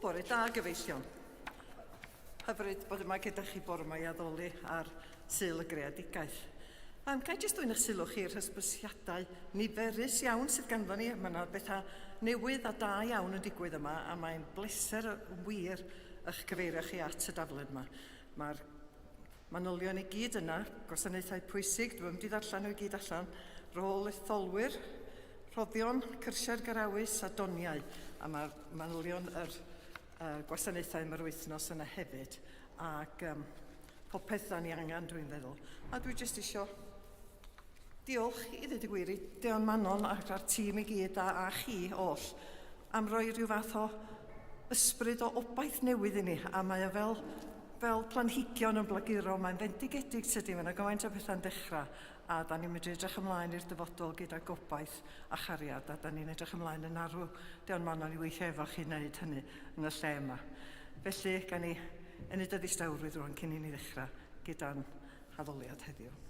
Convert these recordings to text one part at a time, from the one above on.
Bore da, gyfeillion. Hyfryd bod yma gyda chi bore yma i addoli ar Sul y Greadigaeth. Ga i jyst dwyn eich sylw chi i'r hysbysiadau niferus iawn sydd ganddo ni. Mae yna bethau newydd a da iawn yn digwydd yma, a mae'n bleser wir eich cyfeirio chi at y daflen yma. Mae'r manylion i gyd yna, gwasanaethau pwysig, dwi'm wedi ddarllen nhw i gyd allan, rôl etholwyr, rhoddion, cyrsiau'r Garawys a doniau, a mae manylion yr gwasanaethau yma'r wythnos yna hefyd, ac popeth da ni angen, dwi'n feddwl. A dwi jyst isio diolch i ddweud y gwir i Deon Manon a'r tîm i gyd a chi oll am roi rhyw fath o ysbryd o obaith newydd i ni, a mae o fel planhigion yn blaguro, mae'n fendigedig tydi, mae yna gymaint o bethau'n dechrau, a da ni'n medru edrych ymlaen i'r dyfodol gyda gobaith a chariad, a da ni'n edrych ymlaen yn arw Deon Manon i weithio efo chi wneud hynny yn y lle yma. Felly, gan i ennyd y ddistawrwydd rwan cyn i ni ddechrau gyda'n haddoliad heddiw.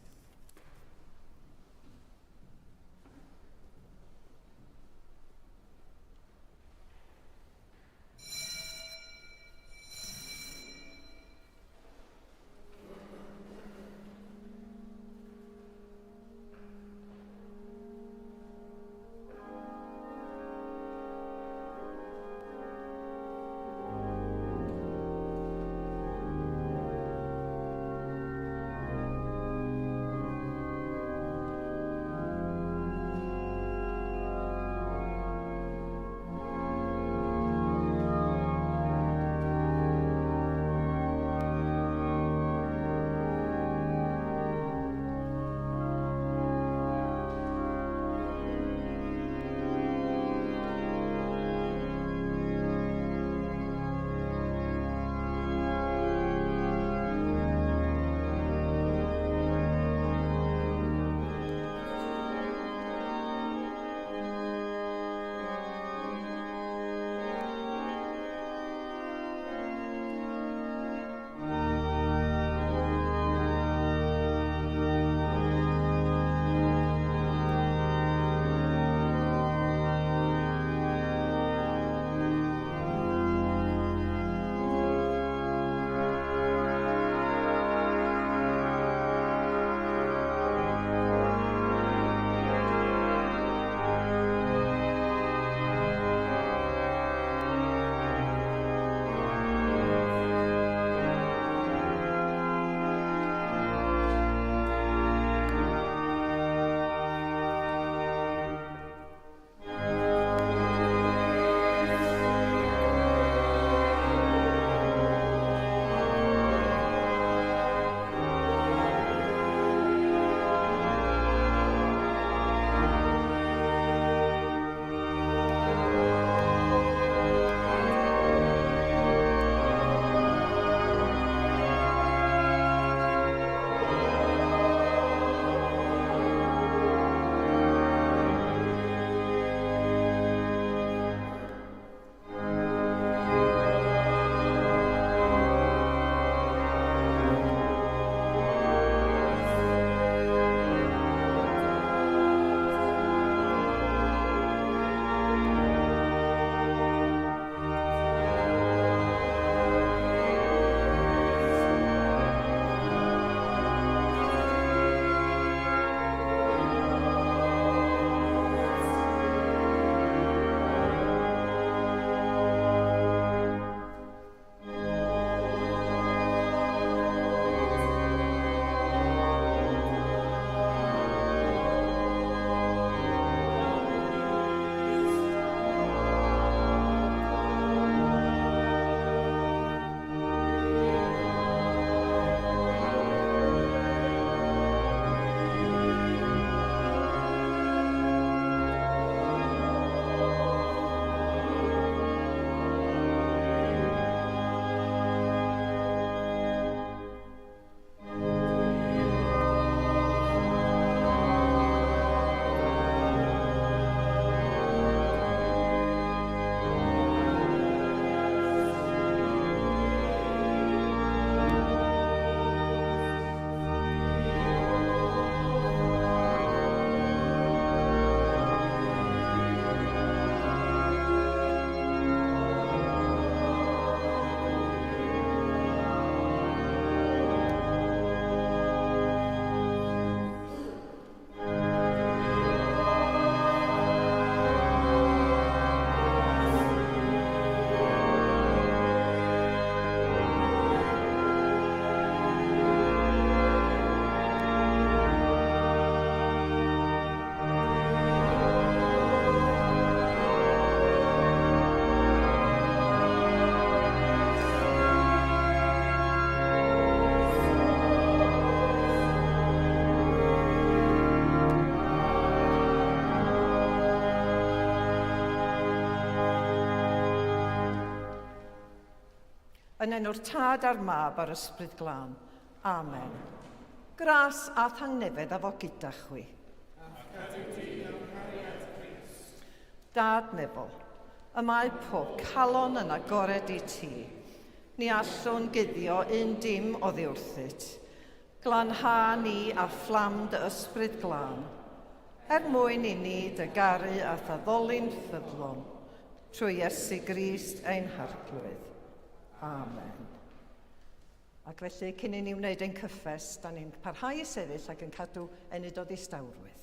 Yn enw'r Tad a'r Mab a'r Ysbryd Glân. Amen. Gras a thangnefedd a fo gyda chwi. Dad nefol, y mae pob calon yn agored i ti. Ni allwn guddio un dim oddi wrthyt. Glanha ni â fflam dy Ysbryd Glân, er mwyn i ni dy garu a thaddoli'n ffyddlon, trwy Iesu Grist ein Harglwydd. Amen. Ac felly, cyn i ni wneud ein cyffes, da ni'n parhau i sefyll ac yn cadw ennyd o ddistawrwydd.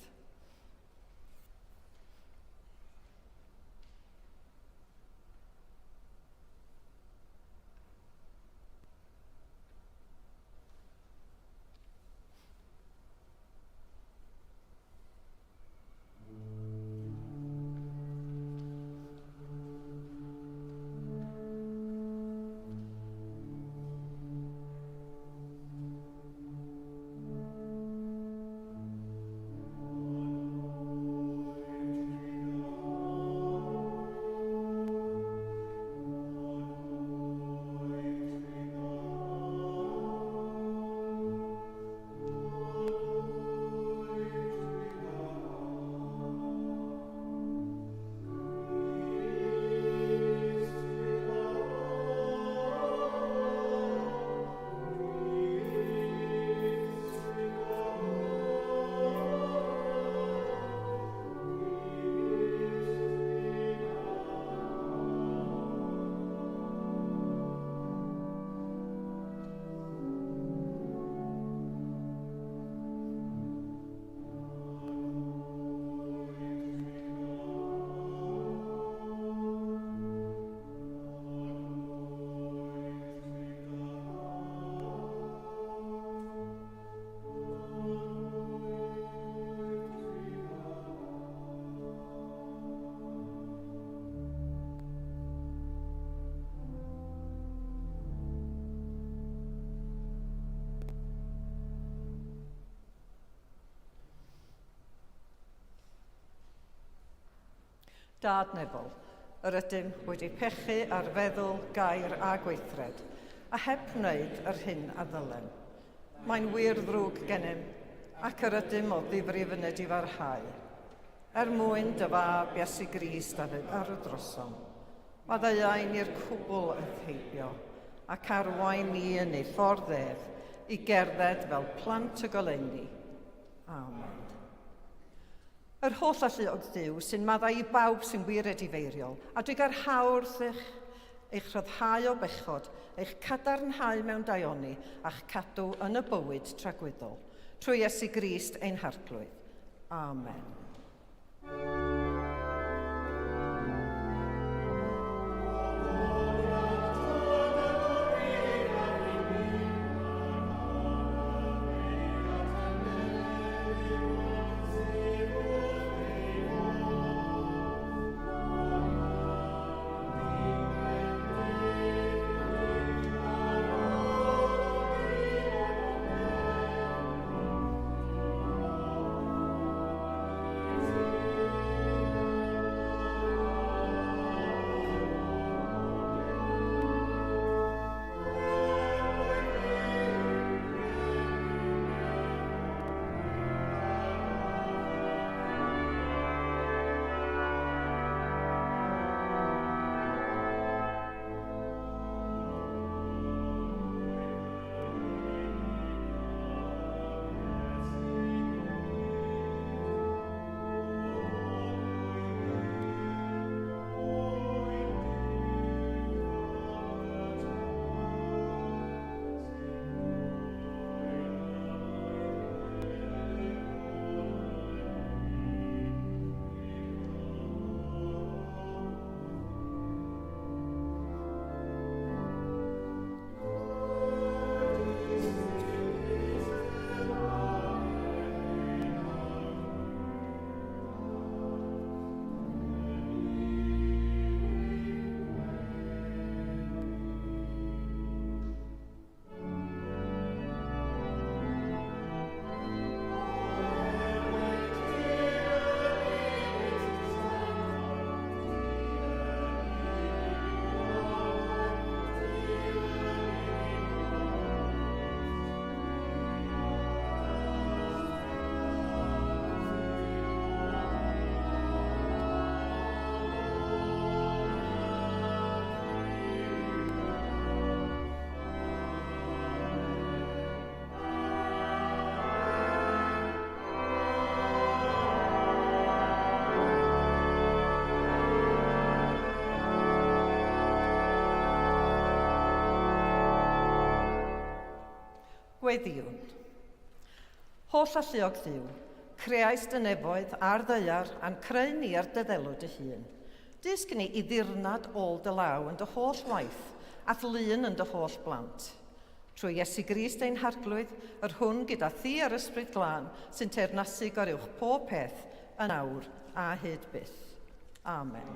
Dad nefol, yr ydym wedi pechu ar feddwl, gair a gweithred, a heb wneud yr hyn a ddylem. Mae'n wir ddrwg gennym, ac yr ydym o ddifrif yn edifarhau. Er mwyn dy fab Iesu Grist a fydd ar y drosom. Maddeuai ni'r cwbl wrth heibio, ac arwain ni yn ei ffordd ef, i gerdded fel plant y goleuni. Amen. Yr holl alluog Dduw sy'n maddau i bawb sy'n wir edifeiriol, a dwi garhau wrthych, eich rhyddhau o bechod, eich cadarnhau mewn daioni, a'ch cadw yn y bywyd tragwyddol. Trwy Iesu Grist ein Harglwydd. Amen. Gweddïwn. Holl alluog Dduw, creaist y nefoedd a'r ddaear a'n creu ni ar dy ddelw dy hun. Dysg ni i ddirnad ôl dy law yn dy holl waith, a'th lun yn dy holl blant. Trwy Iesu Grist ein Harglwydd, yr hwn gyda thi a'r Ysbryd Glân, sy'n teyrnasu goruwch pob peth, yn awr a hyd byth. Amen.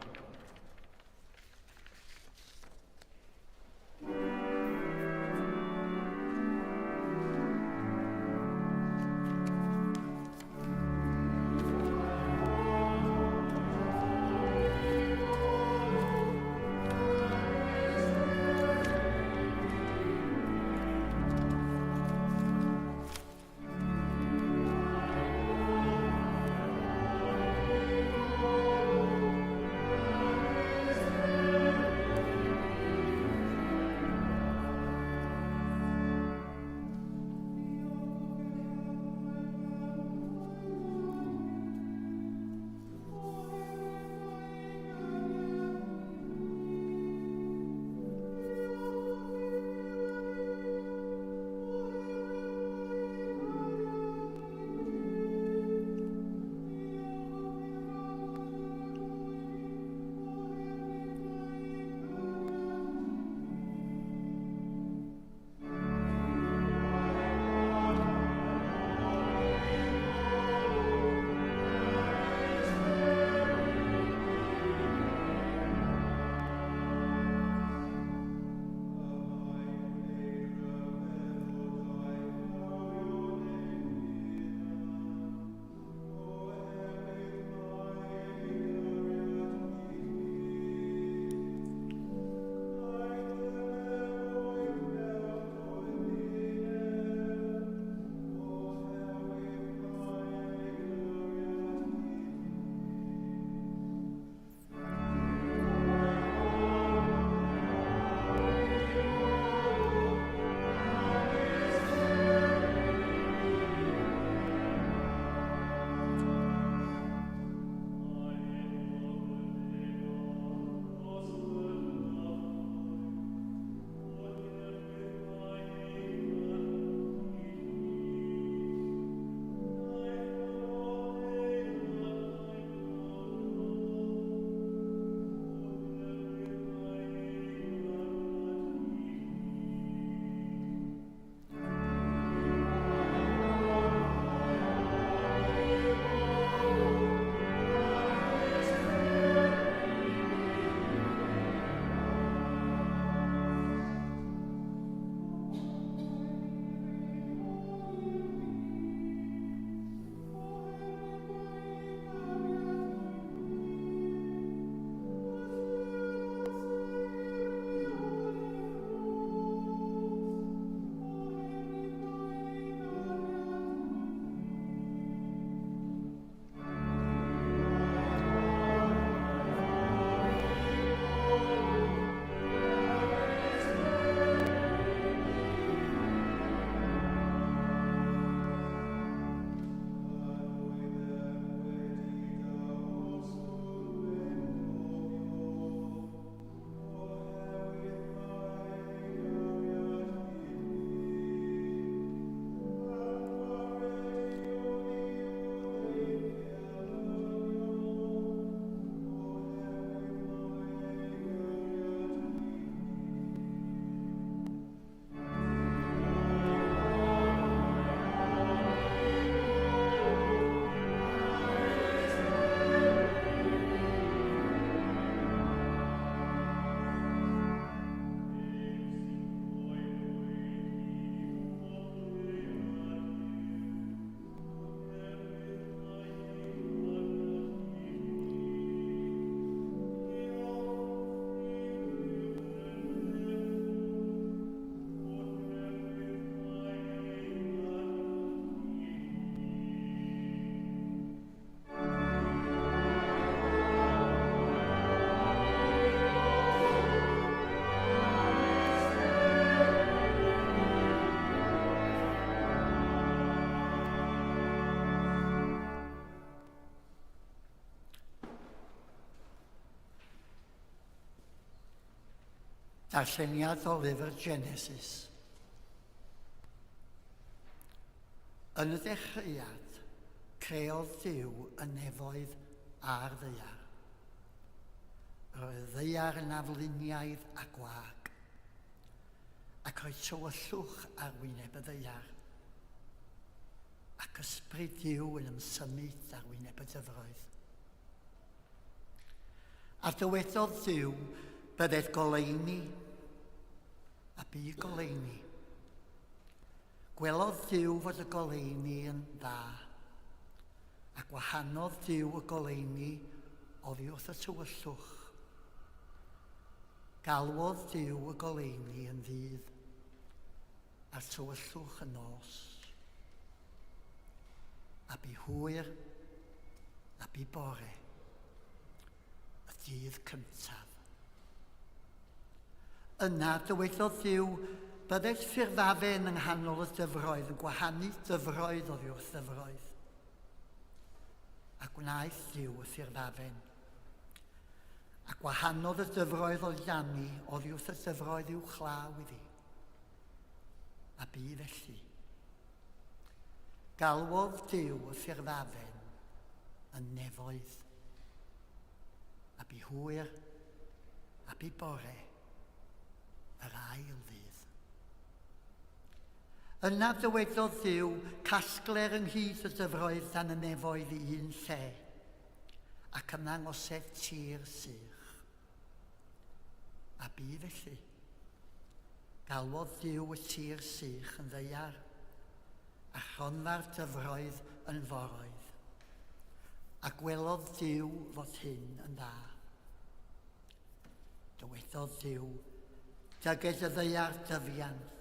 Darlleniad o lyfr Genesis. Yn y dechreuad, creodd Duw y nefoedd a'r ddaear. Roedd y ddaear yn afluniaidd a gwag, ac roedd tywyllwch ar wyneb y ddaear, ac ysbryd Duw yn ymsymud ar wyneb y dyfroedd. A dywedodd Duw, bydded goleuni, a bu goleuni. Gwelodd Duw fod y goleuni yn dda, a gwahanodd Duw y goleuni oddi wrth y tywyllwch. Galwodd Duw y goleuni yn ddydd, a'r tywyllwch yn nos. A bu hwyr, a bu bore, y dydd cyntaf. Yna dywedodd Duw, Bydded ffurfafen yng nghanol y dyfroedd yn gwahanu dyfroedd oddi wrth ddyfroedd. A gwnaeth Duw y ffurfafen. A gwahanodd y dyfroedd o dani oddi wrth y dyfroedd uwchlaw iddi. A bu felly. Galwodd Duw y ffurfafen yn nefoedd. A bu hwyr, a bu bore, yr ail ddydd. Yna dywedodd Duw, casgler ynghyd y dyfroedd dan y nefoedd i un lle, ac ymddangosed tir sych. A bu felly. Galwodd Duw y tir sych yn ddaear, a chronfa'r dyfroedd yn foroedd. A gwelodd Duw fod hyn yn dda. Dywedodd Duw, Dyged y ddaear dyfiant,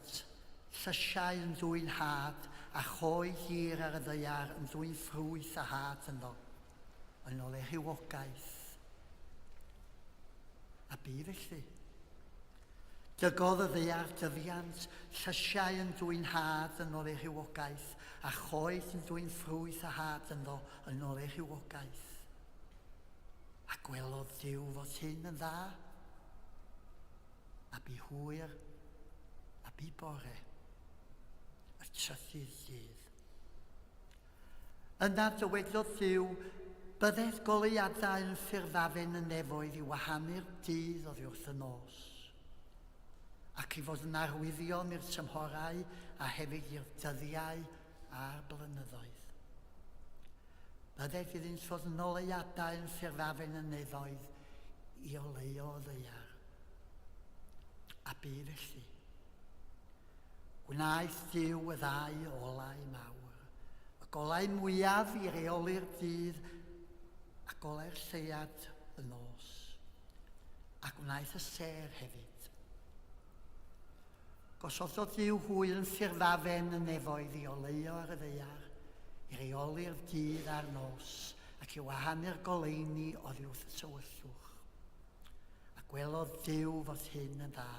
llysiau yn dwyn had, a choed hir ar y ddaear yn dwyn ffrwyth a had ynddo, yn ôl ei rhywogaeth. A bu felly. Dygodd y ddaear dyfiant, llysiau yn dwyn had yn ôl ei rhywogaeth, a choed yn dwyn ffrwyth a had ynddo yn ôl ei rhywogaeth. A gwelodd Duw fod hyn yn dda, a bu hwyr, a bu bore, y trydydd dydd. Yna dywedodd Duw, Bydded goleuadau yn ffurfafen y nefoedd i wahanu'r dydd oddi wrth y nos, ac i fod yn arwyddion i'r tymhorau a hefyd i'r dyddiau a'r blynyddoedd. Bydded iddynt fod yn oleuadau yn ffurfafen y nefoedd i oleuo y ddaear. A bu felly. Gwnaeth Duw y ddau olau mawr, y golau mwyaf i reoli'r dydd a golau'r lleuad y nos, a gwnaeth y sêr hefyd. Gosododd Duw hwy yn ffurfafen y nefoedd i oleuo ar y ddaear, i reoli'r dydd a'r nos, ac i wahanu'r goleuni oddi wrth y tywyllwch. A gwelodd Duw fod hyn yn dda.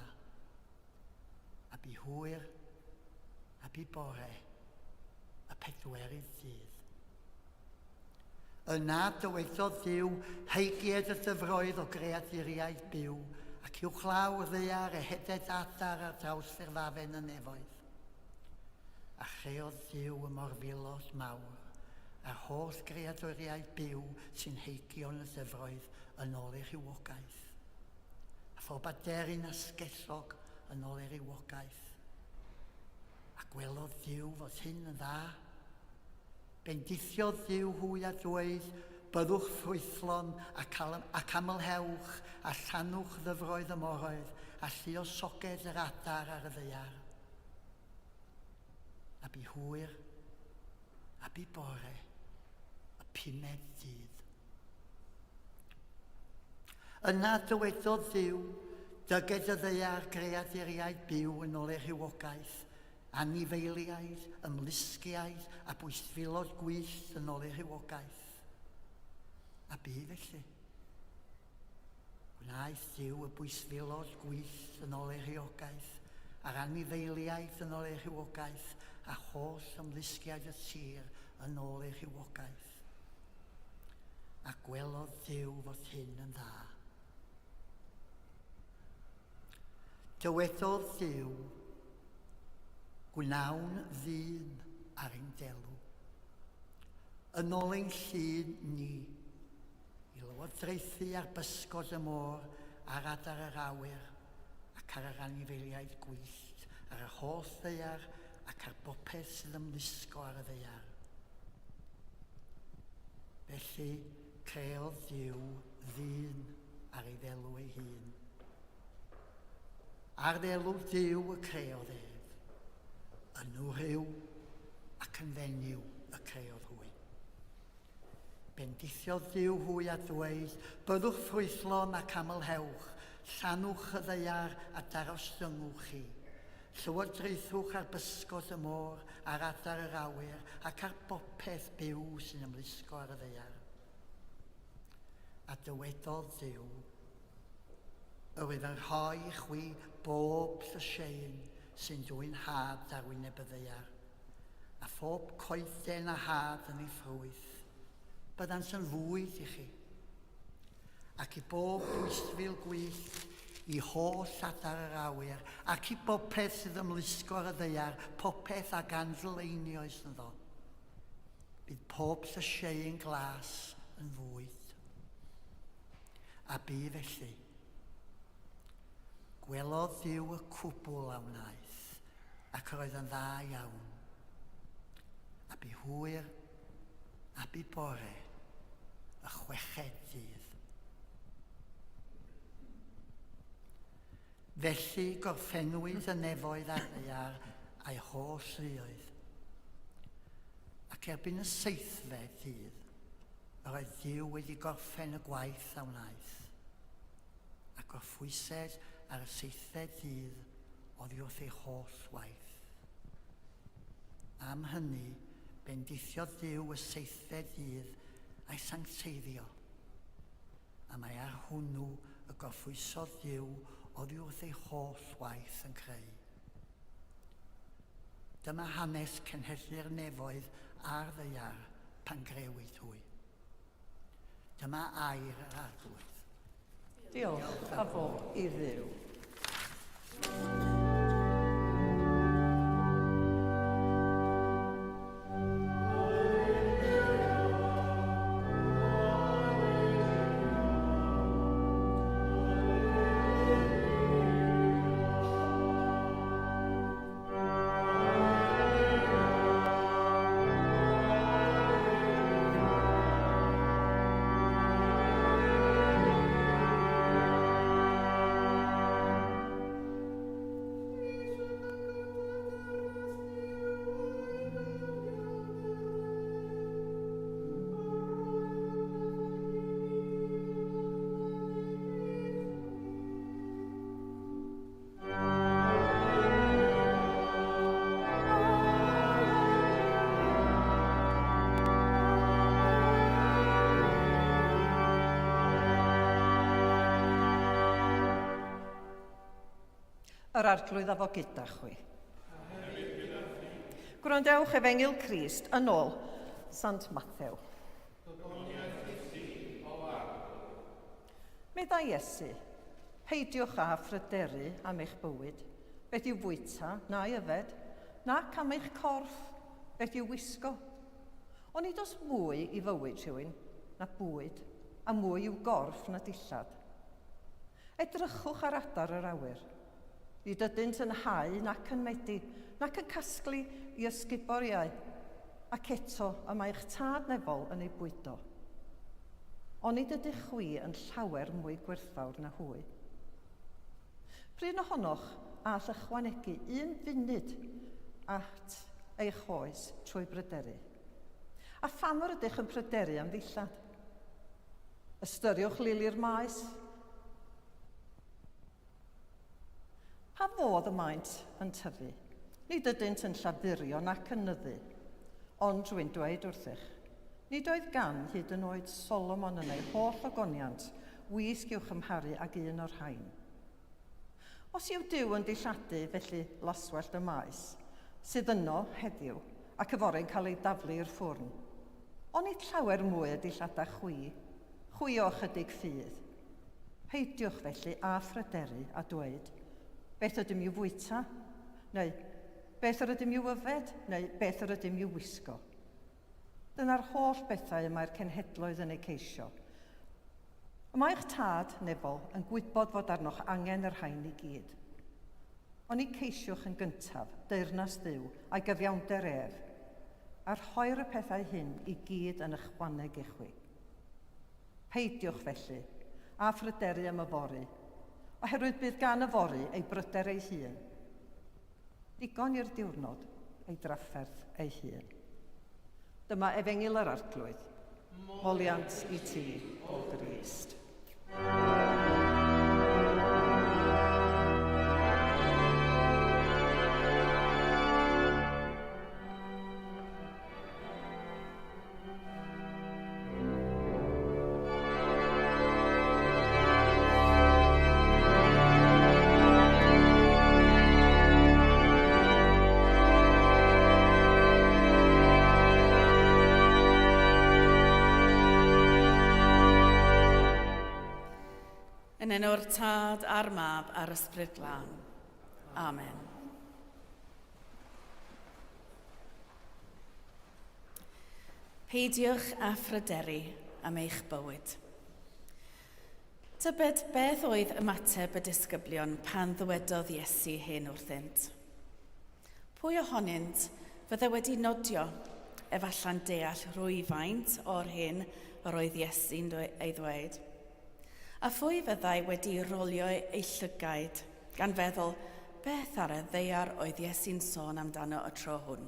A bu hwyr, a bu bore, y pedwerydd dydd. Yna dywedodd Duw, Heigied y dyfroedd o greaduriaid byw, ac uwchlaw'r ddaear eheded adar ar draws ffurfafen y nefoedd. A chreodd Duw y morfilod mawr, a'r holl greaduriaid byw sy'n heigio yn y dyfroedd yn ôl eu rhywogaeth. A phob aderyn asgellog yn ôl ei rywogaeth. A gwelodd Duw fod hyn yn dda. Bendithiodd Duw hwy a dweud, Byddwch ffrwythlon ac, ac amlhewch, a llanwch ddyfroedd y moroedd, a lluosoged yr adar ar y ddaear. A bu hwyr, a bu bore, y pumed dydd. Yna dywedodd Dduw, Dyged y ddaear greaduriaid byw yn ôl eu rhywogaeth, anifeiliaid, ymlusgiaid a bwystfilod gwyllt yn ôl eu rhywogaeth. A bu felly. Gwnaeth Duw y bwystfilod gwyllt yn ôl eu rhywogaeth, a'r anifeiliaid yn ôl eu rhywogaeth, a holl ymlusgiaid y tir yn ôl eu rhywogaeth. A gwelodd Duw fod hyn yn dda. Dywedodd Duw, Gwnawn ddyn. ar ein delw. Yn ôl ein llun ni, i lywodraethu ar bysgod y môr, ar adar yr awyr, ac ar yr anifeiliaid gwyllt, ar yr holl ddaear, ac ar bopeth sydd ymlusgo ar y ddaear. Felly, creodd Duw ddyn ar ei ddelw ei hun. Ar ddelw Duw y creodd ef, yn wrhyw ac yn fenyw y creodd hwy. Bendithiodd Duw hwy a dweud, Byddwch ffrwythlon ac amlhewch, llanwch y ddaear a darostyngwch hi. Llywodraethwch ar bysgod y môr, ar adar yr awyr, ac ar bopeth byw sy'n ymlusgo ar y ddaear. A dywedodd Duw, Yr wyf yn rhoi i chwi bob llysieuyn sy'n dwyn had ar wyneb y ddaear, a phob coeden a had yn ei ffrwyth, byddant yn fwyd i chi. Ac i bob bwystfil gwyllt, i holl adar yr awyr, ac i bopeth sydd ymlusgo ar y ddaear, popeth ag anfl einioes ynddo. Bydd pob llysieuyn glas yn fwyd. A bu felly. Gwelodd Dduw y cwbl a wnaeth, ac yr oedd yn dda iawn. A bu hwyr, a bu bore, y chweched ddydd. Felly gorffennwyd y nefoedd a'r ddaear a'i holl luoedd. Ac erbyn y seithfed ddydd, yr oedd Duw wedi gorffen y gwaith a wnaeth, a gorffwysed ar y seithfed ddydd oddi wrth ei holl waith. Am hynny, bendithiodd Duw y seithfed ddydd a'i sancteiddio, a mae ar hwnnw y gorffwysodd Duw oddi wrth ei holl waith yn creu. Dyma hanes cenhedlu'r nefoedd a'r ddaear pan grëwyd hwy. Dyma air yr Arglwydd. Diolch a fo i Dduw. Yr Arglwydd a fo gyda chwi. Gwrandewch Efengyl Crist yn ôl Sant Mathew. Meddai Iesu, Peidiwch â phryderu am eich bywyd, beth i'w fwyta na'i yfed, nac am eich corff, beth i'w wisgo. Onid oes mwy i fywyd rhywun na bwyd, a mwy i'w gorff na dillad? Edrychwch ar adar yr awyr. Nid ydynt yn hau nac yn medi, nac yn casglu i ysguboriau, ac eto y mae eich Tad nefol yn eu bwydo. Onid ydych chwi yn llawer mwy gwerthfawr na hwy? Prun ohonoch all ychwanegu un funud at eich oes trwy bryderu? A pham yr ydych yn pryderu am ddillad? Ystyriwch lili'r maes. Pa fodd y maent yn tyfu? Nid ydynt yn llafurio nac yn nyddu. Ond rwy'n dweud wrthych, nid oedd gan hyd yn oed Solomon yn ei holl ogoniant wisg i'w chymharu ag un o'r rhain. Os yw Duw yn dilladu felly laswellt y maes, sydd yno heddiw, ac yfory'n cael ei daflu i'r ffwrn, onid llawer mwy y dillada chwi, chwi o ychydig ffydd? Peidiwch felly â phryderu a dweud, 'Beth ydym i'w fwyta? neu, beth yr ydym i'w yfed neu beth yr ydym i'w wisgo. Dyna'r holl bethau y mae'r cenhedloedd yn eu ceisio. Y mae eich tad, nefol, yn gwybod fod arnoch angen y rhain i gyd. Oni ceisiwch yn gyntaf deyrnas Dduw a'i gyfiawnder ef, a rhoir y pethau hyn i gyd yn ychwaneg i chwi. Peidiwch, felly, â phryderu am yfory, oherwydd bydd gan yfory ei bryder ei hun. Digon i'r diwrnod ei drafferth ei hun. Dyma Efengyl yr Arglwydd. Moliant i ti, o Grist. Yn enw'r Tad a'r Mab a'r Ysbryd Glân. Amen. Peidiwch â phryderu am eich bywyd. Tybed beth oedd ymateb y disgyblion pan ddywedodd Iesu hyn wrthynt? Pwy ohonynt fydde wedi nodio, efallai'n deall rhywfaint o'r hyn yr oedd Iesu'n ei ddweud? A phwy fyddai wedi rolio eu llygaid, gan feddwl, beth ar y ddaear oedd Iesu'n sôn amdano y tro hwn?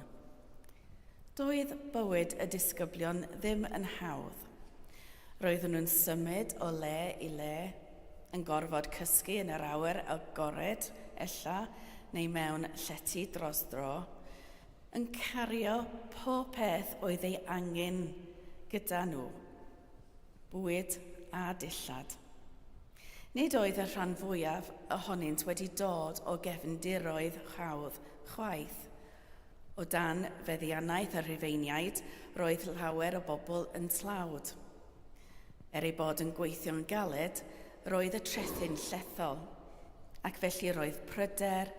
Doedd bywyd y disgyblion ddim yn hawdd. Roedden nhw'n symud o le i le, yn gorfod cysgu yn yr awyr agored, ella, neu mewn llety dros dro, yn cario pob peth oedd ei angen gyda nhw, bwyd a dillad. Nid oedd y rhan fwyaf ohonynt wedi dod o gefndiroedd hawdd chwaith. O dan feddiannaeth y Rhufeiniaid, roedd llawer o bobl yn tlawd. Er eu bod yn gweithio'n galed, roedd y trethi'n llethol, ac felly roedd pryder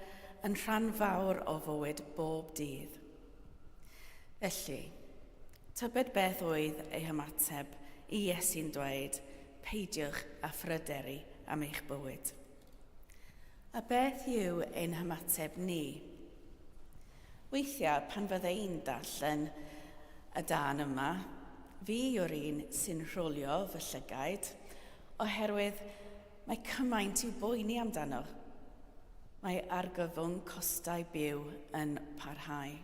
yn rhan fawr o fywyd bob dydd. Felly, tybed beth oedd eu hymateb i Iesu'n dweud, peidiwch â phryderu am eich bywyd. A beth yw ein hymateb ni? Weithiau, pan fydda i'n darllen y darn yma, fi yw'r un sy'n rholio fy llygaid, oherwydd mae cymaint i'w boeni amdano. Mae argyfwng costau byw yn parhau.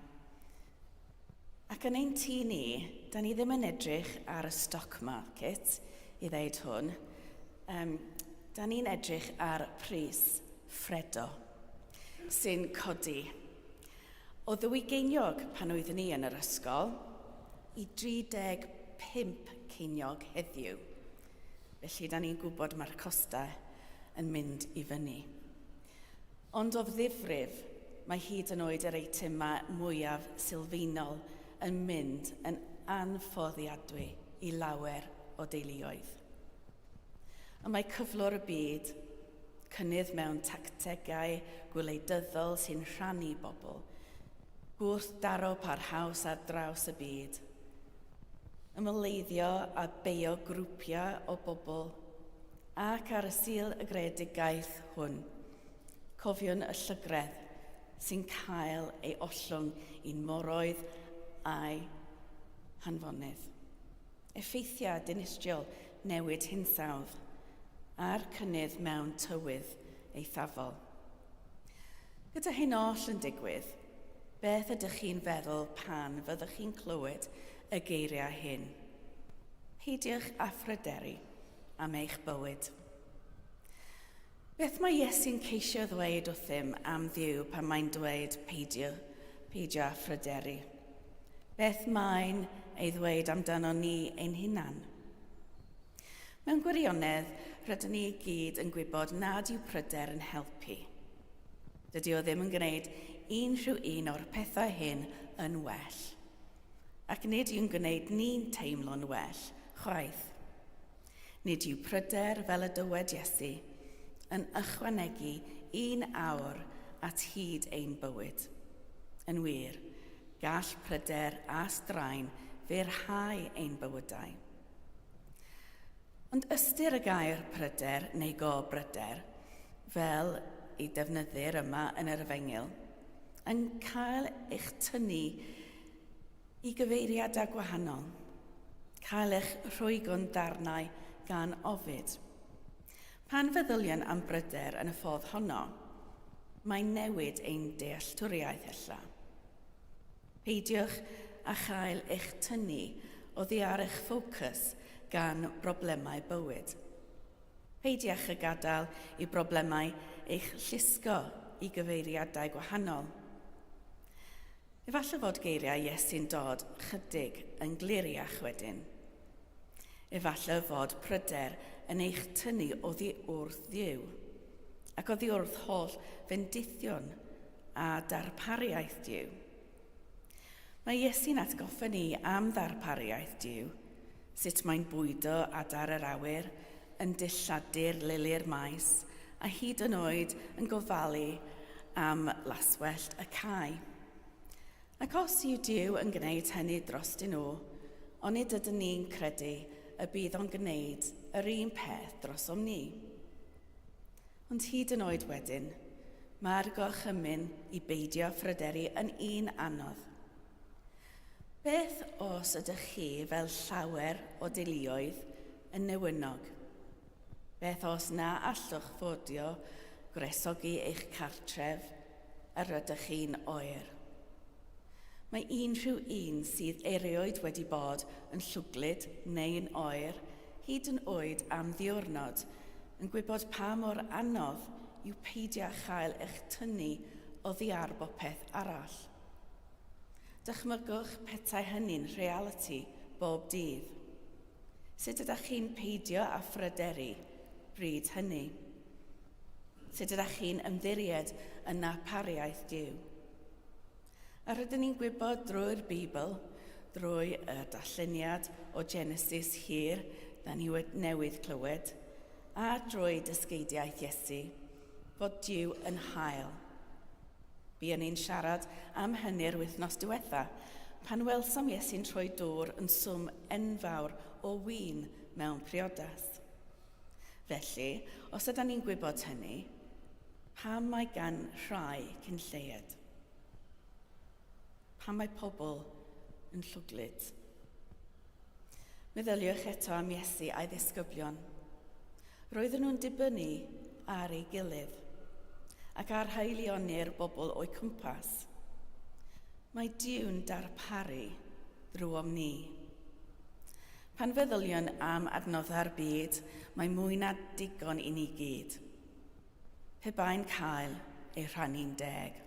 Ac yn ein tŷ ni, da ni ddim yn edrych ar y stock market i ddeud hwn. Um, da ni'n edrych ar pris Fredo, sy'n codi. O ddwy geiniog pan oeddwn ni yn yr ysgol, i 35 ceiniog heddiw. Felly, da ni'n gwybod mae'r costau yn mynd i fyny. Ond o ddifrif, mae hyd yn oed yr eitemau mwyaf sylfaenol yn mynd yn anfforddiadwy i lawer o deuluoedd. Y mae cyflwr y byd, cynnydd mewn tactegau gwleidyddol sy'n rhannu bobl, gwrthdaro parhaus ar draws y byd, ymyleiddio a beio grwpiau o bobl, ac ar y Sul y Greadigaeth hwn, cofiwn y llygredd sy'n cael ei ollwng i'n moroedd a'i hanfonydd. Effeithiau dinistriol newid hinsawdd a'r cynnydd mewn tywydd eithafol. Gyda hyn oll yn digwydd, beth ydych chi'n feddwl pan fyddwch chi'n clywed y geiriau hyn? Peidiwch â phryderu am eich bywyd. Beth mae Iesu'n ceisio ddweud wrthym am Dduw pan mae'n dweud peidio, peidio â phryderu? Beth mae'n ei ddweud amdano ni ein hunan? Mewn gwirionedd, rydyn ni i gyd yn gwybod nad yw pryder yn helpu. Dydy o ddim yn gwneud unrhyw un o'r pethau hyn yn well. Ac nid yw'n gwneud ni'n teimlo'n well, chwaith. Nid yw pryder, fel y dywed Iesu, yn ychwanegu un awr at hyd ein bywyd. Yn wir, gall pryder a straen fyrhau ein bywydau. Ond ystyr y gair pryder neu go-bryder, fel ei defnyddir yma yn yr Efengyl, yn cael eich tynnu i gyfeiriadau gwahanol, cael eich rhwygo'n ddarnau gan ofid. Pan feddyliwn am bryder yn y ffordd honno, mae'n newid ein dealltwriaeth ella. Peidiwch â chael eich tynnu oddi ar eich ffocws gan broblemau bywyd. Peidiwch â gadael i broblemau eich llusgo i gyfeiriadau gwahanol. Efallai fod geiriau Iesu'n dod chydig yn gliriach wedyn. Efallai fod pryder yn eich tynnu oddi wrth Dduw, ac oddi wrth holl fendithion a darpariaeth Duw. Mae Iesu'n atgoffa ni am ddarpariaeth Duw, sut mae'n bwydo adar yr awyr, yn dilladu'r lili'r maes, a hyd yn oed yn gofalu am laswellt y cae. Ac os yw Duw yn gwneud hynny drostyn nhw, onid ydyn ni'n credu y bydd o'n gwneud yr un peth drosom ni? Ond hyd yn oed wedyn, mae'r gorchymyn i beidio â phryderu yn un anodd. Beth os ydych chi, fel llawer o deuluoedd, yn newynog? Beth os na allwch fforddio gwresogi eich cartref a rydych chi'n oer? Mae unrhyw un sydd erioed wedi bod yn llwglyd neu'n oer, hyd yn oed am ddiwrnod, yn gwybod pa mor anodd yw peidio â chael eich tynnu oddi ar bopeth arall. Dychmygwch petai hynny'n rhealiti bob dydd. Sut ydych chi'n peidio â phryderu bryd hynny? Sut ydych chi'n ymddiried yn narpariaeth Duw? A rydyn ni'n gwybod drwy'r Beibl, drwy y darlleniad o Genesis hir da ni newydd clywed, a drwy dysgeidiaeth Iesu, fod Duw yn hael. Buon ni'n siarad am hynny'r wythnos diwetha, pan welsom Iesu'n troi dŵr yn swm enfawr o win mewn priodas. Felly, os ydan ni'n gwybod hynny, pam mae gan rhai cyn lleied? Pam mae pobl yn llwglyd? Meddyliwch eto am Iesu a'i ddisgyblion. Roedden nhw'n dibynnu ar ei gilydd ac ar haelioni'r bobl o'u cwmpas. Mae Duw'n darparu drwom ni. Pan feddyliwn am adnoddau'r byd, mae mwy na digon i ni gyd. Pe bai'n cael ei rhannu'n deg.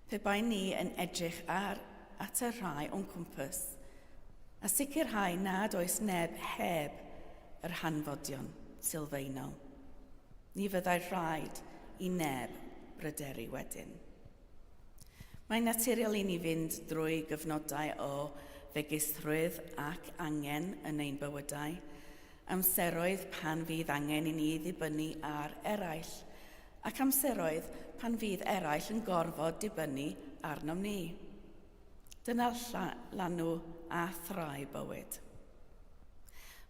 Pe bai ni yn edrych ar at y rhai o'n cwmpas a sicrhau nad oes neb heb yr hanfodion sylfaenol, ni fyddai rhaid i neb bryderu wedyn. Mae'n naturiol i ni fynd drwy gyfnodau o fegusrwydd ac angen yn ein bywydau, amseroedd pan fydd angen i ni ddibynnu ar eraill, ac amseroedd pan fydd eraill yn gorfod dibynnu arnom ni. Dyna lanw a thrai bywyd.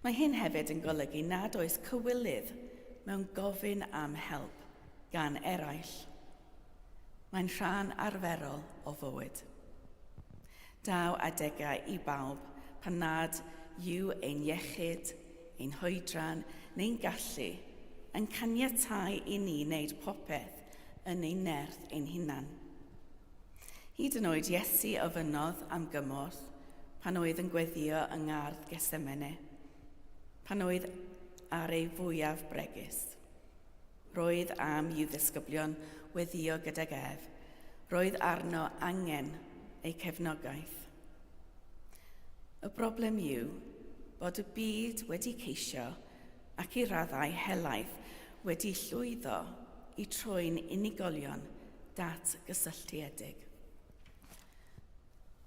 Mae hyn hefyd yn golygu nad oes cywilydd mewn gofyn am help gan eraill. Mae'n rhan arferol o fywyd. Daw adegau i bawb pan nad yw ein iechyd, ein hoedran neu'n gallu yn caniatáu i ni wneud popeth yn ein nerth ein hunan. Hyd yn oed Iesu ofynnodd am gymorth pan oedd yn gweddïo yng ngardd Gethsemane, pan oedd ar ei fwyaf bregus. Roedd am i'w ddisgyblion weddïo gydag ef. Roedd arno angen eu cefnogaeth. Y broblem yw bod y byd wedi ceisio ac i raddau helaeth wedi llwyddo i troi'n unigolion datgysylltiedig.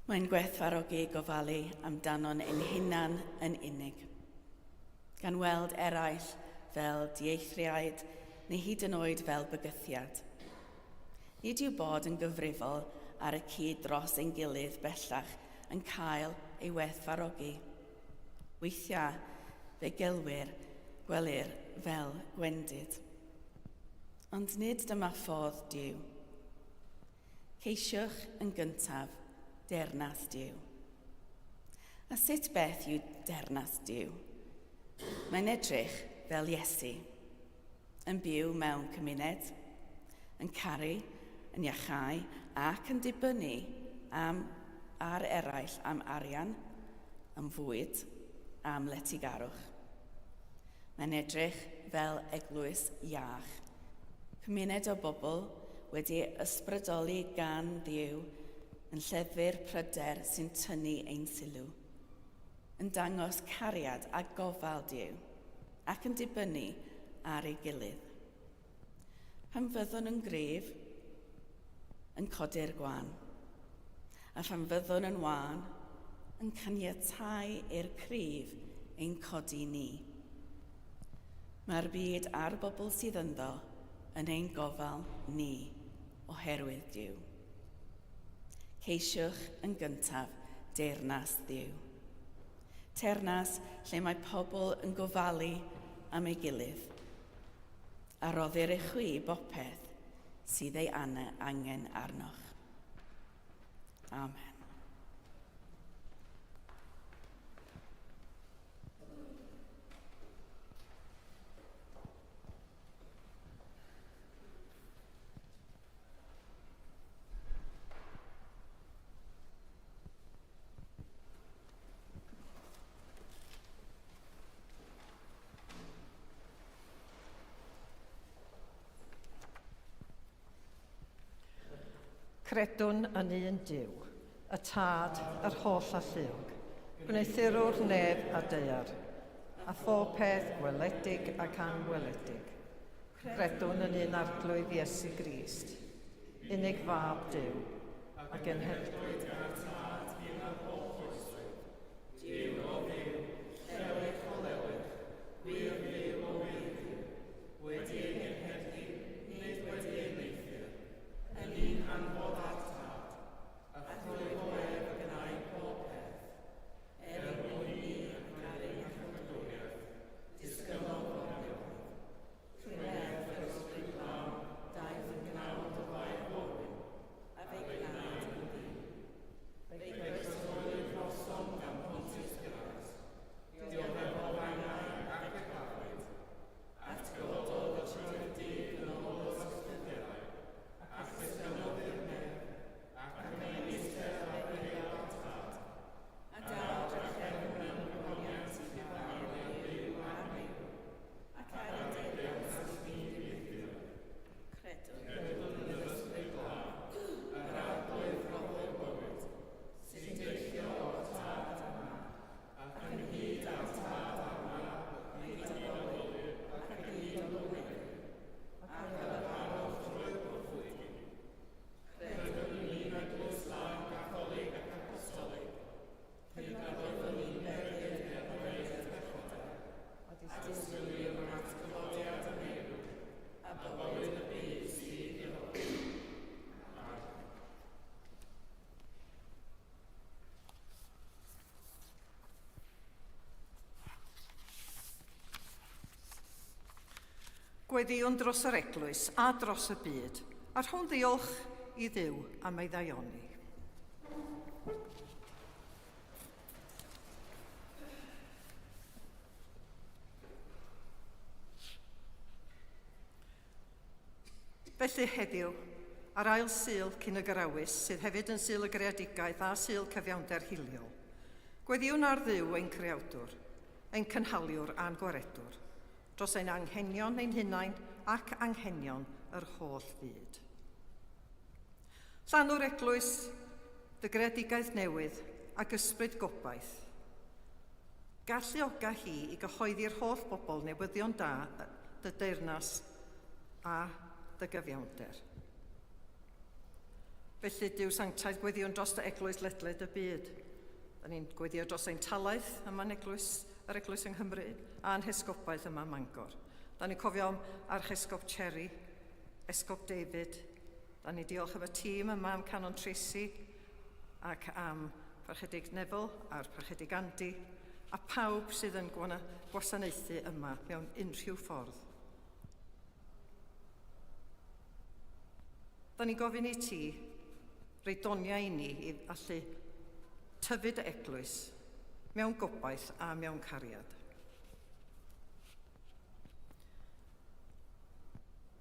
Mae'n gwerthfawrogi gofalu amdanon ein hunan yn unig, gan weld eraill fel dieithriaid neu hyd yn oed fel bygythiad. Nid yw bod yn gyfrifol ar y cyd dros ein gilydd bellach yn cael ei werthfawrogi. Weithiau fe gelwir, gwelir fel gwendid. Ond nid dyma ffordd Duw. Ceisiwch yn gyntaf deyrnas Duw. A sut beth yw deyrnas Duw? Mae'n edrych fel Iesu, yn byw mewn cymuned, yn caru, yn iachau ac yn dibynnu am, ar eraill am arian, am fwyd, am letigarwch. Mae'n edrych fel eglwys iach, cymuned o bobl wedi ysbrydoli gan Dduw yn lleddfu'r pryder sy'n tynnu ein sylw, yn dangos cariad a gofal Duw, ac yn dibynnu ar ei gilydd. Pan fyddwn yn gryf, yn codi'r gwan, a phan fyddwn yn wan, yn caniatáu i'r cryf ein codi ni. Mae'r byd a'r bobl sydd ynddo yn ein gofal ni oherwydd Duw. Ceisiwch yn gyntaf deyrnas Dduw. Teyrnas lle mae pobl yn gofalu am ei gilydd, a roddir i chwi bopeth sydd ei angen arnoch. Amen. Credwn yn un Duw, y Tad, yr holl alluog, gwneuthurwr nef a daear, a phob peth gweledig ac anweledig. Credwn yn un Arglwydd Iesu Grist, unig Fab Duw, a genhedlwyd gan y Tad un â'r holl oesoedd, Duw o Dduw, llewyrch o lewyrch, gwir Dduw o wir Dduw, wedi ei genhedlu, nid wedi ei wneuthur, yn un hanfod â'r Tad, a thrwy fo ef y gwnaed pob peth, er mwyn ni ac ar ein iachawdwriaeth, disgynnodd o'r nefoedd. Trwy nerth yr Ysbryd Glân, daeth yn gnawd o Fair Forwyn, a fe'i gwnaed yn ddyn. Fe'i croesawyd drosom gan Pontius Pilatus, dioddefodd angau ac y claddwyd, atgyfododd y trydydd dydd yn ôl yr Ysgrythurau, ac esgynodd i'r nef, ac y mae'n eistedd ar ddeau y Tad. A daw drachefn mewn gogoniant i farnu'r byw a'r meirw. Ac ar y deyrnas y bydd ddiweddio. Credwn. Credwn yn yr Ysbryd Glân, yr Arglwydd roddwr bywyd, sy'n deillio o'r Tad a'r Mab, ac ynghyd â'r Tad a'r Mab y cyd-adolir ac y gyd-olynir, ac a lefarodd drwy'r proffwydi. Credwn yn un Eglwys Lân Gatholig ac Apostolig, Cydnabyddwn ni'n beryg y byddai pechodau, a disgwyliwn atgyfodiad y meirw, a bywyd y byd sydd i ddod. Amen. Gweddïwn dros yr eglwys a dros y byd, a rhown ddiolch i Dduw am ei ddaioni. Felly heddiw, ar ail Sul cyn y Gyrawys, sydd hefyd yn Sul y Greadigaeth a Sul Cyfiawnder Hiliol, gweddïwn ar Dduw ein Creawdwr, ein Cynhaliwr a'n Gwaredwr, dros ein anghenion ein hunain ac anghenion yr holl fyd. Llanw'r eglwys, dy greadigaeth newydd ac ysbryd gobaith. Galluoga hi i gyhoeddi'r holl bobl newyddion da dy deyrnas a dy gyfiawnder. Felly, Duw sanctaidd, gweddïwn dros dy eglwys ledled y byd. Da ni'n gweddio dros ein talaith yma'n eglwys, yr eglwys yng Nghymru, a'n hesgobaeth yma ym Mangor. Da ni'n cofio am Archesgob Cherry, Esgob David, Da ni diolch am y tîm yma am Canon Tracy ac am Parchedig Neville a'r Parchedig Andy a pawb sydd yn gwasanaethu yma mewn unrhyw ffordd. Da ni'n gofyn i ti roi doniau i ni i allu tyfu dy eglwys mewn gobaith a mewn cariad.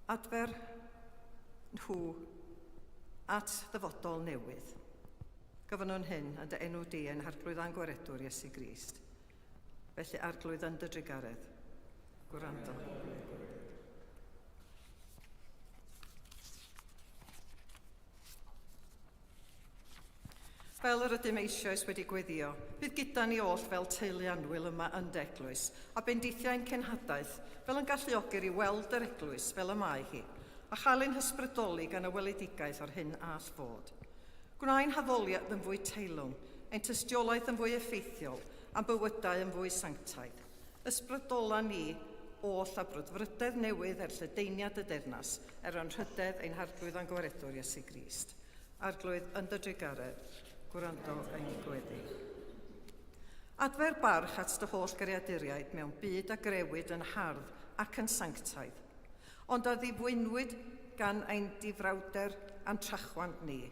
Adfer nhw at ddyfodol newydd. Gofynnwn hyn yn dy enw di ein Harglwydd a'n Gwaredwr Iesu Grist. Felly Arglwydd yn dy drugaredd, gwrando. Fel yr ydym eisoes wedi gweddio, bydd gyda ni oll fel teulu annwyl yma yn dy eglwys, a bendithiau ein cenhadaeth, fel yn galluogir i weld yr eglwys fel y mae hi, a chael ein hysbrydoli gan y weledigaeth o'r hyn all fod. Gwna ein haddoliad yn fwy teilwng, ein tystiolaeth yn fwy effeithiol, a'n bywydau yn fwy sanctaidd. Ysbrydola ni oll â brwdfrydedd newydd er lledaeniad y deyrnas, er anrhydedd ein Harglwydd a'n Gwaredwr Iesu Grist. Arglwydd, yn dy drugaredd, gwrando ein gweddi. Adfer barch at dy holl greaduriaid mewn byd a grewyd yn hardd ac yn sanctaidd, ond a ddifwynwyd gan ein difrawder a'n trachwant ni.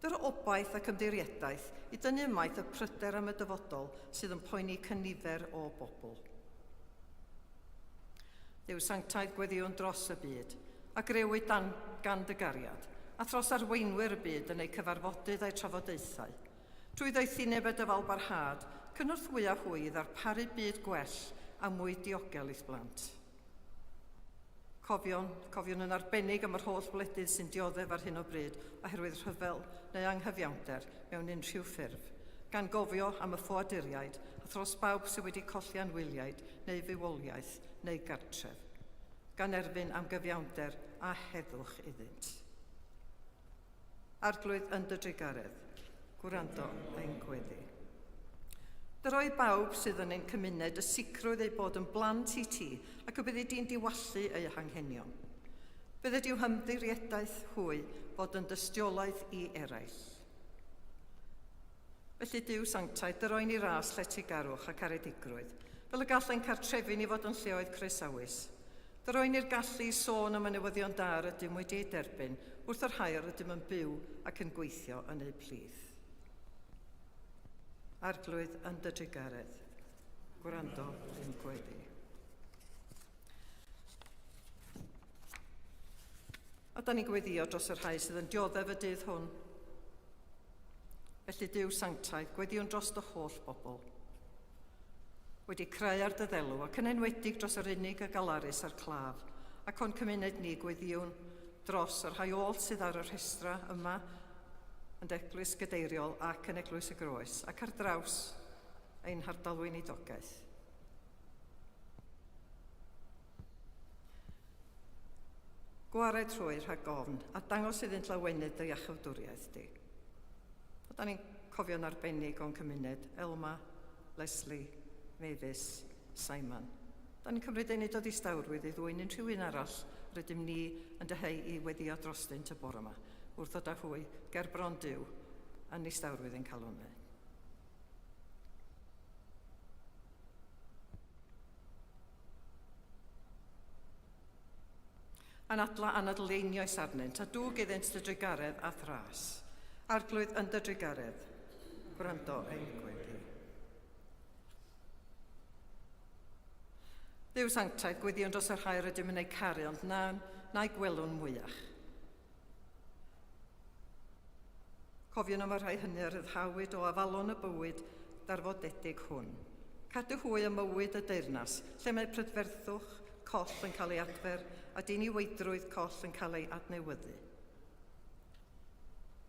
Dyr obaith ac ymddiriedaeth i dynnu ymaith y pryder am y dyfodol sydd yn poeni cynifer o bobl. Dduw sanctaidd gweddïwn dros y byd, a grëwyd dan, gan dy gariad, a thros arweinwyr y byd yn eu cyfarfodydd a'u trafodaethau. Trwy ddoethineb a dyfalbarhad, cynorthwya hwy i ddarparu byd gwell a mwy diogel i'th blant. Cofion, cofion yn arbennig am yr holl wledydd sy'n dioddef ar hyn o bryd oherwydd rhyfel neu anghyfiawnder mewn unrhyw ffurf, gan gofio am y ffoaduriaid a thros bawb sydd wedi colli anwyliaid neu fywoliaeth neu gartref, gan erfyn am gyfiawnder a heddwch iddynt. Arglwydd yn dy drugaredd, gwrando ein gweddi. Dyroi bawb sydd yn ein cymuned y sicrwydd eu bod yn blant i ti ac y byddi di'n diwallu eu hanghenion. Bydded i'w hymddiriedaeth hwy fod yn dystiolaeth i eraill. Felly Duw sanctaidd, dyroi ni ras lletygarwch a caredigrwydd, fel y gall ein cartrefi ni fod yn lleoedd croesawus. Dyroi ni'r gallu i sôn am y newyddion da yr ydym wedi eu derbyn wrth y rhai yr ydym yn byw ac yn gweithio yn eu plith. Arglwydd yn dy drugaredd, gwrando ein gweddi. A da ni'n gweddio dros y rhai sydd yn dioddef y dydd hwn. Felly Duw sanctaidd, gweddiwn dros dy holl bobl. Wedi creu ar dy ddelw, ac yn enwedig dros yr unig y galarus a'r claf, ac o'n cymuned ni gweddiwn dros y rhai oll sydd ar y rhestra yma yn Eglwys Gadeiriol ac yn Eglwys y Groes, ac ar draws ein hardal weinidogaeth. Gwared rhwy rhag ofn, a dangos iddynt lawenydd dy iachawdwriaeth di. A da ni'n cofio'n arbennig o'n cymuned, Elma, Leslie, Mavis, Simon. Da ni'n cymryd ein o ddistawrwydd i ddwyn unrhyw un arall rydym ni yn dyheu i weddio drostynt y bore yma, wrth ddod â hwy ger bron Duw yn nistawrwydd ein calonnau. Anadla anadl einioes arnynt, a dwg iddynt dy drugaredd a thras. Arglwydd yn dy drugaredd, gwrando ein gweddi. Dduw sanctaidd, gweddiwn dros y rhai rydym yn eu caru, ond na, na'i gwelwn mwyach. Cofiwn am y rhai hynny a ryddhawyd o afalon y bywyd darfodedig hwn. Cadw hwy ym mywyd y deyrnas, lle mae prydferthwch coll yn cael ei adfer a diniweidrwydd coll yn cael ei adnewyddu.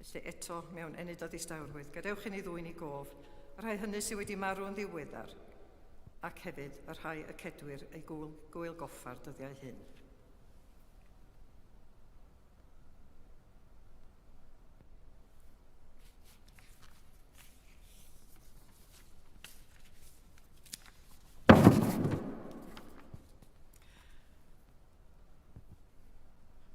Felly eto, mewn ennyd o ddistawrwydd, gadewch i ni ddwyn i gof y rhai hynny sydd wedi marw yn ddiweddar, ac hefyd y rhai y cedwir eu gwyl, gwyl goffa'r dyddiau hyn.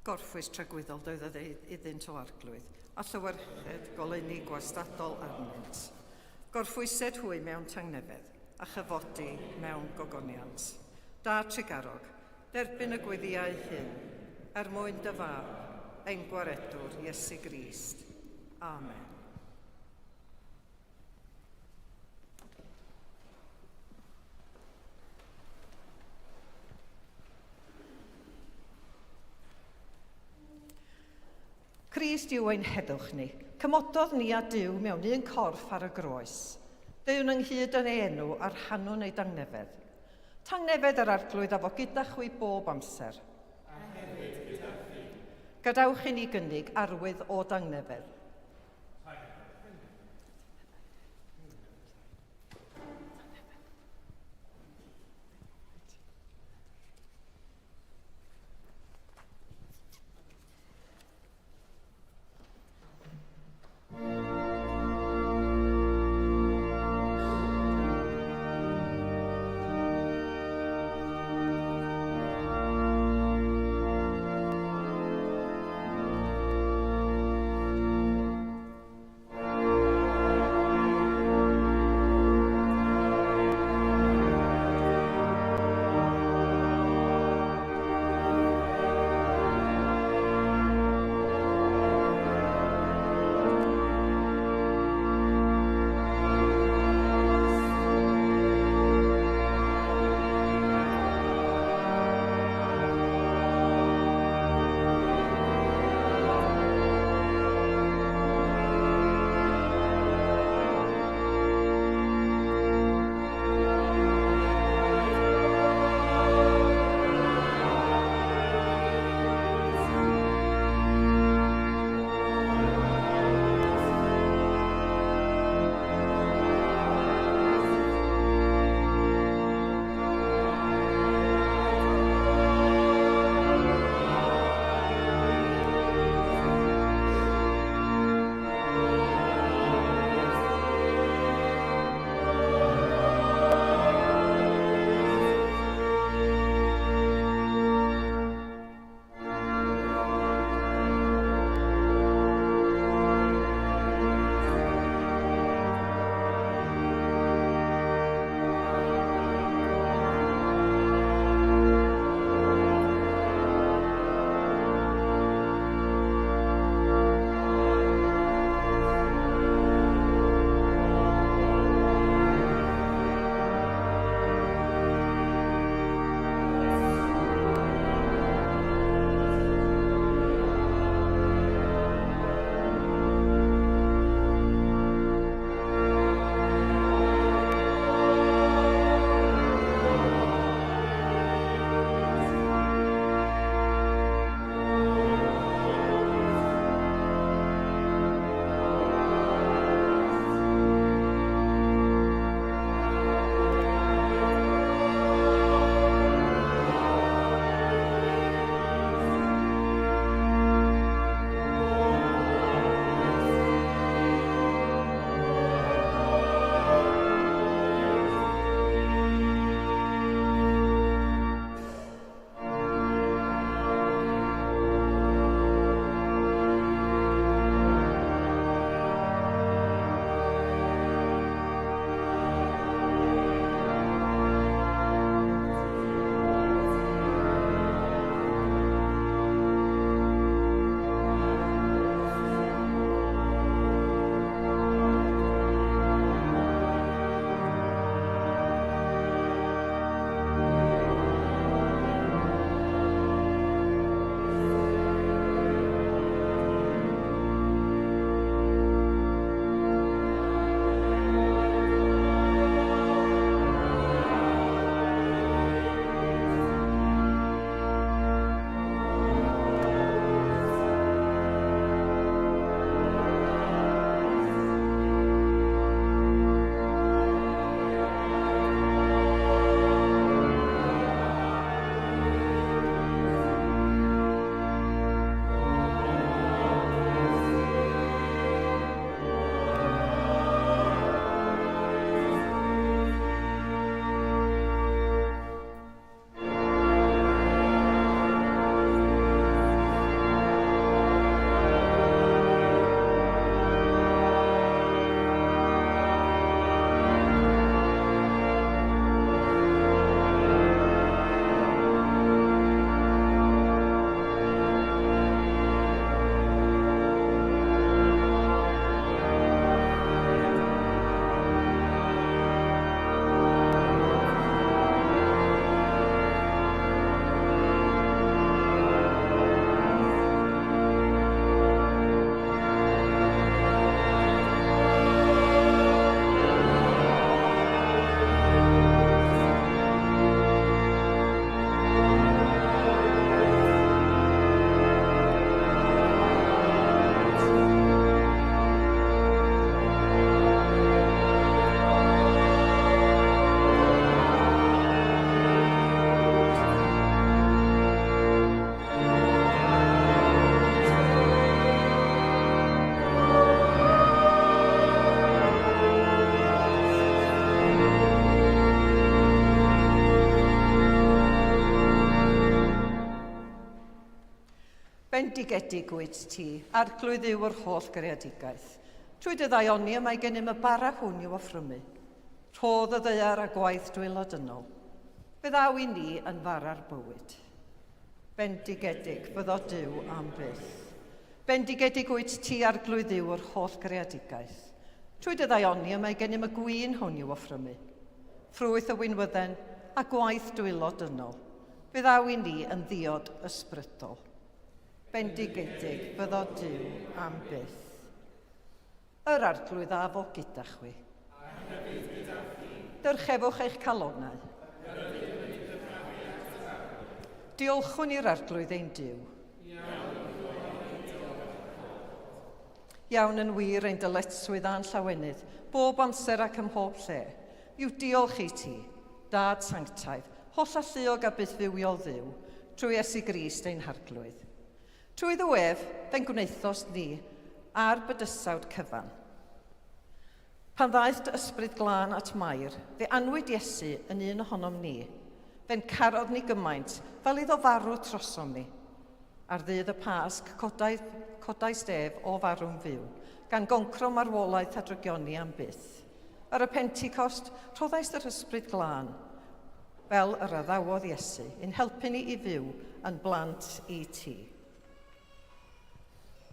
Gorffwys tragwyddol doedd iddynt o arglwydd, a llywerched goleuni gwastadol arnynt. Gorffwysed hwy mewn tangnefedd, a chyfodi mewn gogoniant. Da trugarog, derbyn y gweddiau hyn, er mwyn dy fab, ein gwaredwr Iesu Grist. Amen. Crist yw ein heddwch ni. Cymododd ni a Duw mewn un corff ar y groes. Deuwn ynghyd yn ei enw a rhannwn ei dangnefedd. Tangnefedd yr Arglwydd a fo gyda chwi bob amser. A hefyd gyda chi. Gadewch i ni gynnig arwydd o dangnefedd. Bendigedig wyt ti, Arglwydd Dduw yr holl greadigaeth. Trwy dy ddaioni y mae gennym y bara hwn i'w offrymu. Rhodd y ddaear a gwaith dwylo dynol. Fe ddaw i ni yn fara'r bywyd. Bendigedig fyddo Duw am byth. Bendigedig wyt ti, Arglwydd Dduw yr holl greadigaeth. Trwy dy ddaioni y mae gennym y gwin hwn i'w offrymu. Ffrwyth y winwydden a gwaith dwylo dynol. Fe ddaw i ni yn ddiod ysbrydol. Bendigedig fyddo Duw am byth. Yr Arglwydd a fo gyda chwi. A hefyd gyda chi. Dyrchefwch eich calonnau. Yr ydym wedi dyrchafu at yr Arglwydd. Diolchwn i'r Arglwydd ein Duw. Iawn yw ein diolch. Iawn yn wir ein dyletswydd a'n llawenydd, bob amser ac ym mhob lle, yw diolch i ti, Dad sanctaidd, hollalluog a bythfywiol Dduw, trwy Iesu Grist ein Harglwydd. Trwy Dduw ef, fe'n gwnaethost ni a'r bydysawd cyfan. Pan ddaeth dy ysbryd glân at Mair, fe anwyd Iesu yn un ohonom ni. Fe'n carodd ni gymaint, fel iddo farw trosom ni. Ar ddydd y Pasg, codai, codaist ef o farw'n fyw, gan goncro marwolaeth a drygioni am byth. Ar y Pentecost, rhoddaist yr Ysbryd Glân, fel yr addawodd Iesu, i'n helpu ni i fyw yn blant i ti.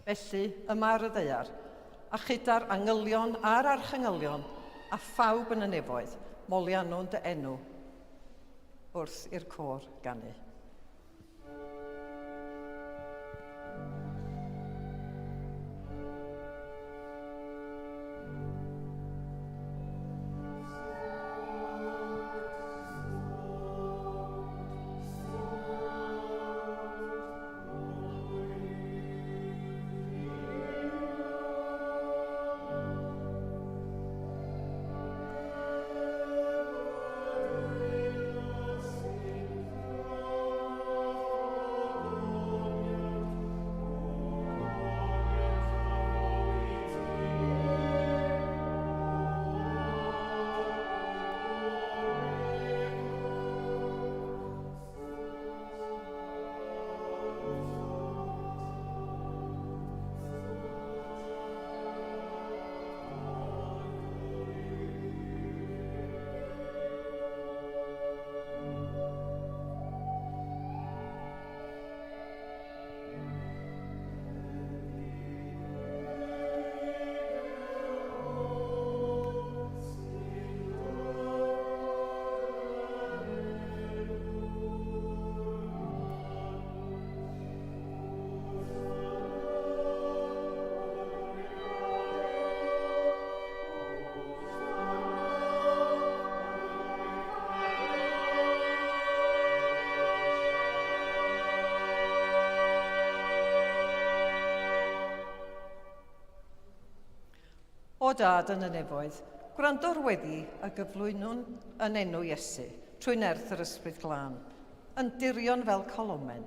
Felly, yma ar y ddaear, a chyda'r angylion a'r archangylion a phawb yn y nefoedd, moliannwn dy enw wrth i'r côr ganu. O Dad yn y nefoedd, gwrando'r weddi a gyflwynwn yn enw Iesu, trwy nerth yr Ysbryd Glân, yn dirion fel colomen.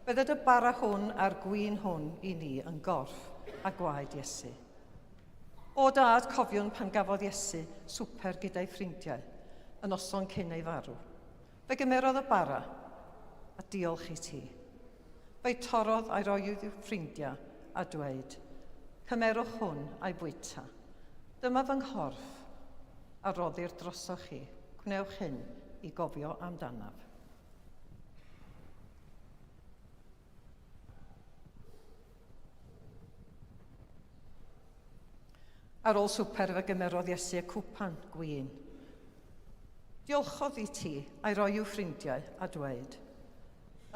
Bydded y bara hwn a'r gwin hwn i ni yn gorff a gwaed Iesu. O Dad, cofiwn pan gafodd Iesu swper gyda'i ffrindiau, y noson cyn ei farw. Fe gymerodd y bara, a diolch i ti. Fe'i torrodd a'i roi i'w ffrindiau a dweud, Cymerwch hwn a'i fwyta. Dyma fy nghorff, a roddir drosoch chi. Gwnewch hyn i gofio amdanaf. Ar ôl swper fe gymerodd Iesu y cwpan gwin. Diolchodd i ti a'i roi i'w ffrindiau a dweud,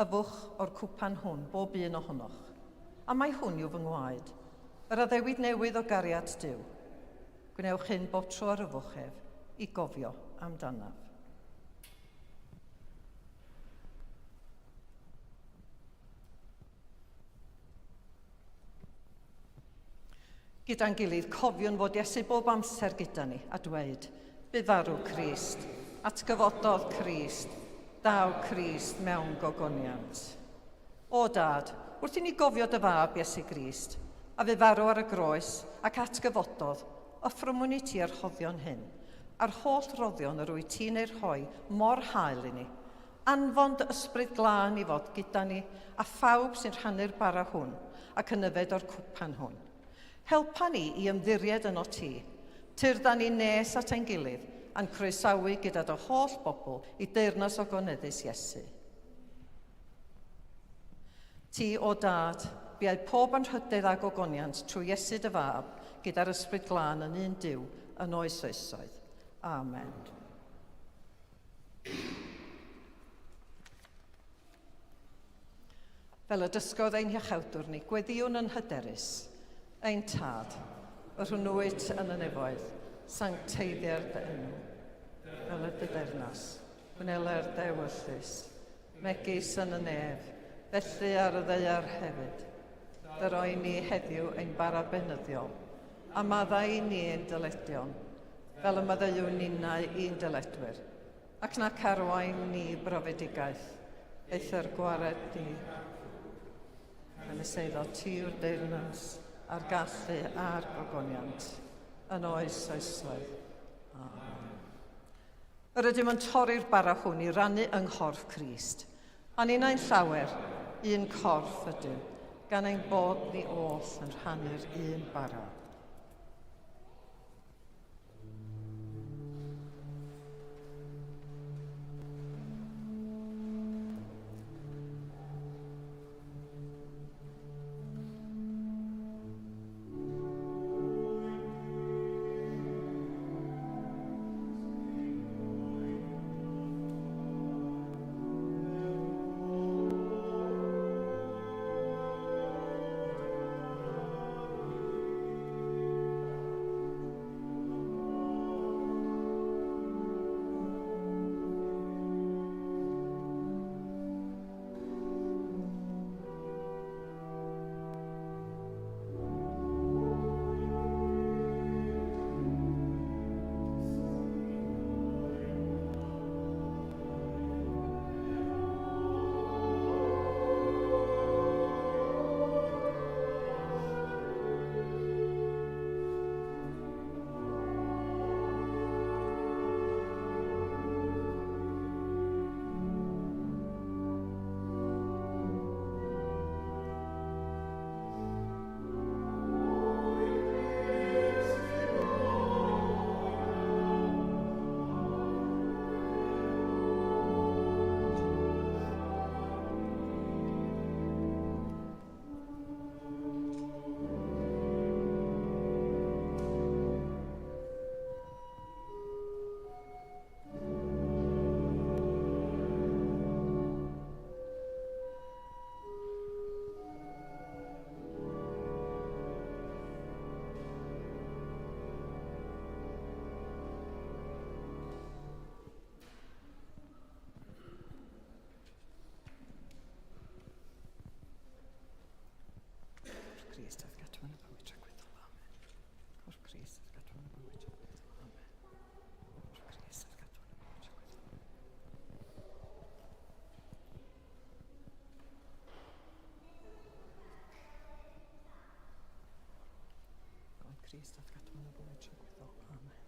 Yfwch o'r cwpan hwn, bob un ohonoch, a mai hwn yw fy ngwaed, yr addewid newydd o gariad Duw. Gwnewch hyn bob tro yr yfwch ef, i gofio amdanaf. Gyda'n gilydd, cofiwn fod Iesu bob amser gyda ni a dweud, Bu farw Crist, atgyfododd Crist, daw Crist mewn gogoniant. O Dad, wrth i ni gofio dy fab Iesu Grist, a fu farw ar y groes ac atgyfododd, offrymwn i ti yr rhoddion hyn, a'r holl roddion yr wyt ti'n eu rhoi mor hael i ni. Anfon dy ysbryd glân i fod gyda ni a phawb sy'n rhannu'r bara hwn ac yn yfed o'r cwpan hwn. Helpa ni i ymddiried yno ti. Tyrda ni nes at ein gilydd a'n croesawu gyda dy holl bobl i deyrnas ogoneddus Iesu. Ti, o Dad, biau pob anrhydedd a gogoniant trwy Iesu dy Fab, gyda'r Ysbryd Glân yn un Duw, yn oes oesoedd. Amen. Fel y dysgodd ein Hiachawdwr ni, gweddïwn yn hyderus, Ein Tad, yr hwn wyt yn y nefoedd, sancteiddier dy enw, fel y dy deyrnas, gwneler dy ewyllys, megis yn y nef, felly ar y ddaear hefyd. Dyroi ni heddiw ein bara beunyddiol, a maddau i ni ein dyledion, fel y maddeuwn ninnau i'n dyledwyr, ac nac arwain ni brofedigaeth, eithr gwared ni. Yn y seiddo ti yw'r deyrnas a'r gallu a'r gogoniant yn oes oesoedd. Amen. Yr ydym yn torri'r bara hwn i rannu yng nghorff Crist. A ninnau'n llawer, un corff ydym, gan ein bod ni oll yn rhannu'r un bara. Crist aeth gadw yn y bywyd tragwyddol. Amen. Corff Crist aeth gadw yn y bywyd tragwyddol. Amen. Corff Crist aeth gadw yn y bywyd tragwyddol. Corff Crist aeth gadw yn y bywyd tragwyddol. Amen.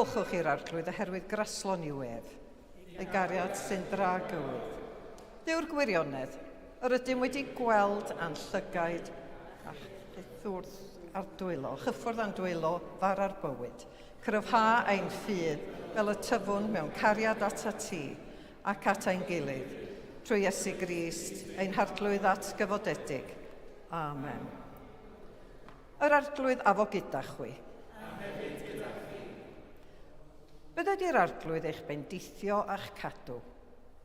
Diolchwch i'r Arglwydd oherwydd graslon yw ef, ei gariad sy'n dragywydd. Dyw'r gwirionedd, yr ydym wedi gweld a'n llygaid a chyffwrdd ar dwylo, chyffwrdd a'n dwylo far ar bywyd. Cryfha ein ffydd fel y tyfwn mewn cariad atat ti ac at ein gilydd, trwy Iesu Grist, ein Harglwydd atgyfodedig. Amen. Yr Arglwydd a fo gyda chwi. A hefyd gyda chi. Bydded i'r Arglwydd eich bendithio a'ch cadw.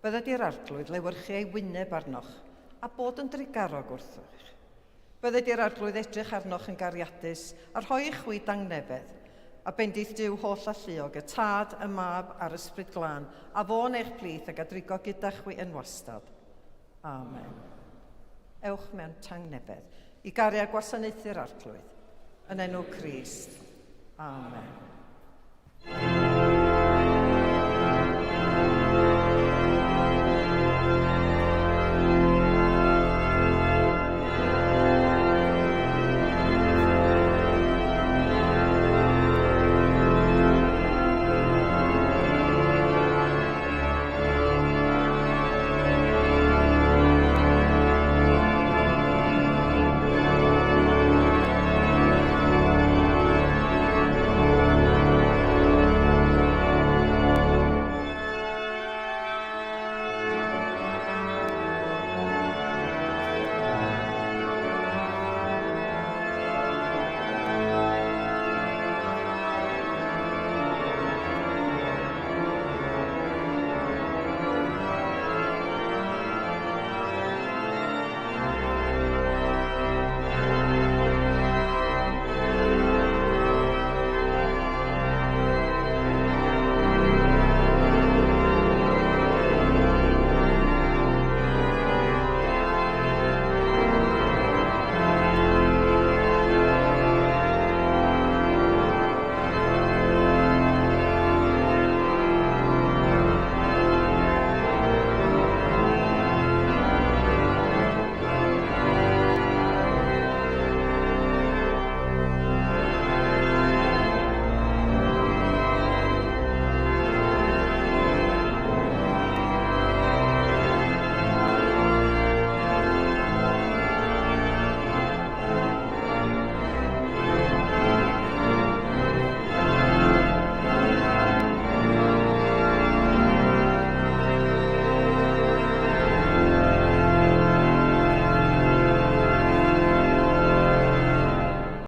Bydded i'r Arglwydd lewyrchu ei wyneb arnoch, a bod yn drugarog wrthoch. Bydded i'r Arglwydd edrych arnoch yn gariadus, a rhoi i chwi dangnefedd, a bendith Duw holl alluog, y Tad, y Mab, a'r Ysbryd Glân, a fo'n eich plith ac a drigo gyda chwi yn wastad. Amen. Ewch mewn tangnefedd i garu a gwasanaethu'r Arglwydd. Yn enw Crist. Amen.